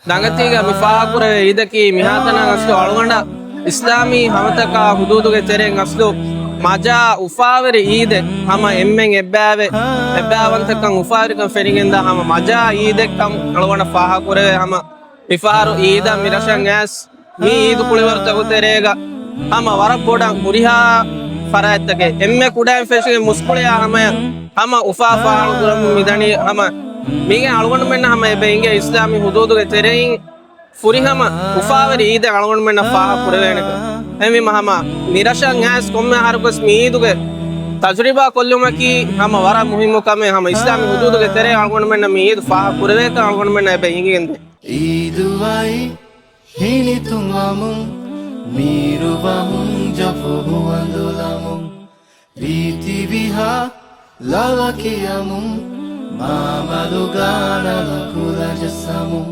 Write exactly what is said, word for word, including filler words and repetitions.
ރަނގަތީގަ މި ފާހަގަކުރެވޭ އީދަކީ މިހާތަނަށް އަސްލު އަޅުގަނޑަށް އިސްލާމީ ހަމަތަކާ ހުދޫދުގެ ތެރެއިން އަސްލު މަޖާ އުފާވެރި އީދެއް. ހަމަ އެންމެން އެއްބައިވެ، އެއްބައިވަންތަކަން އުފާވެރިކަން ފެނިގެންދާ ހަމަ މަޖާ އީދެއްކަން އަޅުގަނޑަށް ފާހަގަކުރެވޭ. ހަމަ މިފަހަރު އީދަށް މި ރަށަށް އައިސް މި އީދު ކުޅިވަރުތަކު ތެރޭގަ ހަމަ ވަރަށް ބޮޑަށް ހުރިހާ ފަރާތްތަކެއް އެންމެ ކުޑައިން ފެށިގެން މުސްކުޅިޔާ ހަމަޔަށް ހަމަ އުފާ ފާޅުކުރަމުން މިދަނީ. ހަމަ މީގެ އަޅުގަނޑުމެންނަށް ހަމަ އެބަ އިނގޭ އިސްލާމީ ހުދޫދުގެ ތެރެއިން ފުރިހަމަ އުފާވެރި އީދެއް އަޅުގަނޑުމެންނަށް ފާހަގަކުރެވޭނެކަން. އެހެންވީމަ ހަމަ މި ރަށަށް އައިސް ކޮންމެ އަހަރަކުވެސް މި އީދުގެ ތަޖުރިބާ ކޮށްލުމަކީ ހަމަ ވަރަށް މުހިއްމު ކަމެއް. ހަމަ އިސްލާމީ ހުދޫދުގެ ތެރެއިން އަޅުގަނޑުމެންނަށް މި އީދު ފާހަގަކުރެވޭކަން އަޅުގަނޑުމެންނަށް އެބަ އިނގިގެންދޭ. އީދު އައި ހިނިތުންވަމުން، މީރުވަމުން، ޖަފު ހުވަނދުލަމުން، ރީތި ވިހާ ލަވަ ކިޔަމުން، މާމަލުގަ ނަލަ ކުލަ ޖައްސަމުން،